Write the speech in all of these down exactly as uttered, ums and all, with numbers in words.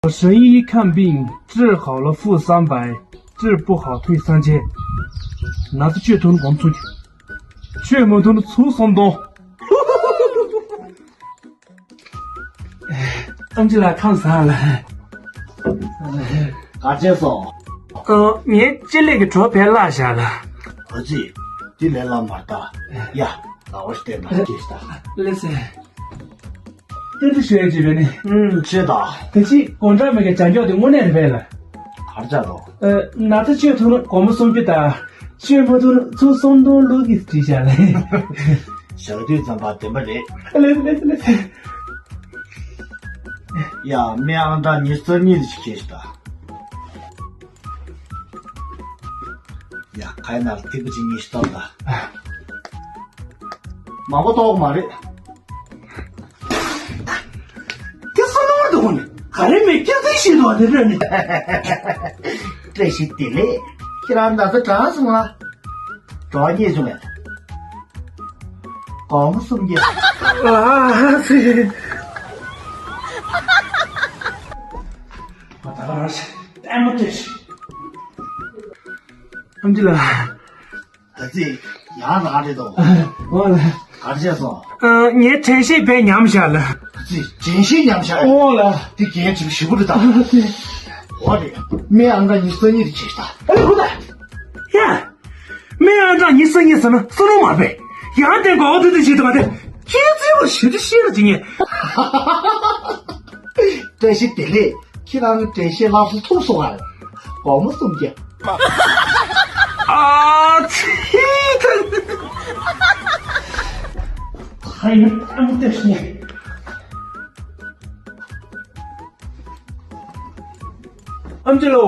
我生意一看病，治好了富三百，治不好退三千。拿着血吞，我们出去。血没吞，出山东。ཨམ་ཆི་ལགས་ཁམས་བཟང་ལགས། ག་བྱས་སོང་། ཨ། ངའི་ལྕེ་ལེབ་ཀྱི་གྲོགས་ཕར་བརླགས་བཞག་ལགས། ཨ་ཙི། འདི་ལས་སླ་མ་རེད་ད། ཡ། ལག་པ་ཞིག་བསྟན་ན་ཅི་ཞིག་ད། ལགས་སེ། རྟེན་འབྲེལ་ཞུ་ཡས་ཅིག་རེད་ནི། ཨུམ། བྱེད་ད། ད་ཅི་དགོང་དག་མི་གི་བྱ་མགྱོགས་དེ་དངོས་གནས་རེད་པས་ལགས། ག་རེ་བྱས་སོང་། ཨ། ན་ཚ་བཅོས་ཐུབ་ན་སྒོར་མོ་སུམ་ཅུ་དང་། བཅོས་མ་ཐུབ་ན་ཚུར་སུམ་སྟོང་བླུག་གི་བྲིས་བཞག་ལགས། ཞག་དུས་ཙམ་པ་བདེན་པ་རེད། ལགས་ལགས་ལགས། ཡ། སྨན་ཨང་གྲངས་ཉི་ཤུ་རྩ་གཉིས་ཅིག་ཁྱེར་ཤོག་ད། ཡ། ཁ་ཡ་ན་ལ་ཐིག་པ་ཅིག་ཉི་ཤུ་གཏོང་ད། མང་པོ་གཏོང་གི་མ་རེད། དེ་བསམ་བློ་འདུག་ནི། ག་རེ་མེད་སྐྱག་རྫུན་བཤད་འདུག་དེ་རེད་ནི། བཀྲ་ཤིས་བདེ་ལེགས། ཁྱེད་རང་ན་ཚ་དྲག་སོང་ང་། གྲོགས་རྙེད་བྱུང་ངས། སྒོར་མོ་སུམ་བརྒྱ། ཨ་ཙི། ང་ད་ག་རང་ཞིག་ལྟད་མོ་སྤྲད་ཤིག་ཨམ་ཆི་ལགས། ཨ་ཙི། ཡང་རང་རེད་དོ། འོ་ལགས། ག་རེ་བྱས་སོང་། ཨ། ངའི་དྲན་ཤེས་རྦད་ཉམས་བཞག་ལགས། ཨ་ཙི། དྲན་ཤེས་ཉམས་བཞག་ཨེ། འོ་ལགས། དེ་གལ་ཆེ་བ་ཞེ་པོ་རེད་ད། ཨ་ཙི། འོ་རེད། སྨན་ཨང་གྲངས་ཉི་ཤུ་རྩ་གཉིས་དེ་བྱས་ཤོག་ད། ཨ་ལས་ཁུ་ད། ཡ། སྨན་ཨང་གྲངས་ཉི་ཤུ་རྩ་གཉིས་ཟེར་ན་བསམ་བློ་མ་རྦད། ཡང་བསྟན་དགོས་པ་དེ་དེ་བྱེད་དུ་མ་དེ། ཁྱེད་ཚོའི་བར་ཞེ་དྲི་ཤེས་ལ་ཇི་ངས། བཀྲ་ཤིས་བདེ་ལེགས། ཁྱེད་རང་གི་དྲན་ཤེས་ལྷག་བསམ་ཐུག་སོང་ཨ། སྒོར་མོ་སུམ་བརྒྱ། ཨ་ཙི། ད་ཡིན་ཨང་ཏེ་ཤི། ཨམ་ཆི་ལོ།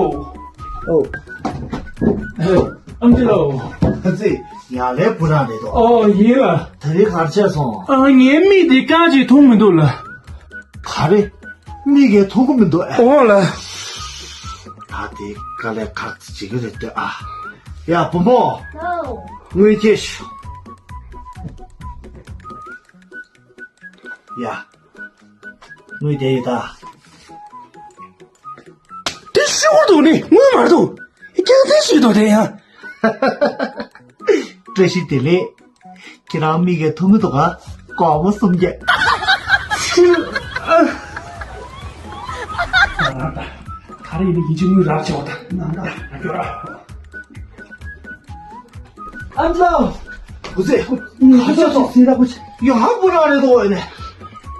ཨོ། ཨམ་ཆི་ལོ། ཨ་ཙི། ཡ་ལེ་བུ་རང་རེད་དོ། ཨོ་ཡིན་ལ། ད་རེས་ག་རེ་བྱས་སོང་། ཨ། ངའི་མིག་དེ་རྐང་གཅིག་མཐོང་མི་འདུག་ལ། ག་རེ། མིག་གིས་མཐོང་གི་མི་འདུག་ཨེ། ཨོ་ལ། ད་དེ་དཀའ་ལས་ཁག་ཅིག་རེད་ལྟོས་ཨ། ཡ་བུ་མོ། ཧའོ། དངུལ་ཁྱེར་ཤོག་ཡ། དངུལ་དེ་ཡོད་ད། དེ་ཤི་བོ་འདུག་ནི་དངུལ་མ་འདུག་རྐྱང་འཛིན་ཞིག་འདུག་དེ་ཡང་། བཀྲ་ཤིས་བདེ་ལེགས། ཁྱེད་རང་མིག་གིས་མཐོང་མི་འདུག་ག་སྒོར་མོ་སུམ་བརྒྱ། ཕྱིར། ཨ། ད་རེས་ཡིན་ན་ཡིན་གཅིག་དངུལ་རག་ཆེ་བ་དང་ནང་ད་རག་རྒྱུ་ར། ཨ་ཙི། གུ་ཙི། ཁ་ཆེ་སོང་། ཟིན་ད་གུ་ཙི། ཡ་ཧ་པུ་ར་རེད་དོ་ཨེ་ནས།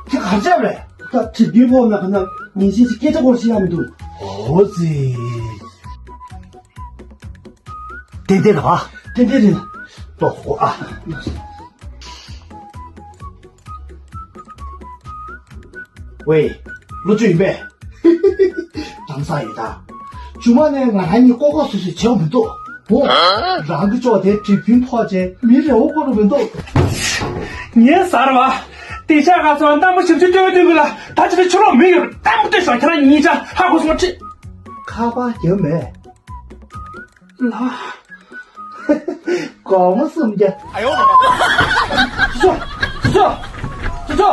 དེ་གར་ཆབ་རེད། ད་དྲི་བདུན་ཕོག་ན་ག་ན་ཉིན་ཤས་ཤིག་སྐད་ཆ་སྐོར་ཞིག་ཡང་མི་འདུག་ཨོ་ཙི། ཏན་ཏན་རེད་བ། ཏན་ཏན་རེད། ལོ་ཧོ་ཨ། ཝེ། ལོ་བཅུ་ཡིན་པས། དྲང་ས་ཡིན་ད། ཇུ་མ་ནས་ང་རང་གཉིས་ལྐོག་ལྐོག་སུད་སུད་བྱེད་མི་འདུག་ཧོ། རང་གི་ཅོག་དེ་གྲིབ་ཕིན་ཕོག་བྱས་མི་རེ་བོ་བསྐོར་རུ་མི་འདུག་ངས་ཟ་ར་བ། དེ་ཤ་ག་སོང་གཏམ་པོ་ཞིབ་ཆུ་སྟོན་སྟོན་གི་ལ་ད་ཅི་ལ་ཆུ་ལོག་མི་ཡོད་གཏམ་པོ་སྟོན་སོང་ཁྱེད་རང་གཉིས་ཆ་ཧ་གོ་སོང་ཁྲི། ཁ་པར་རྒྱབ་མེད། ལ། སྒོར་མོ་སུམ་བརྒྱ། ཨ་ཡོ། ཅི་ཚོ། ཅི་ཚོ། ཅི་ཚོ།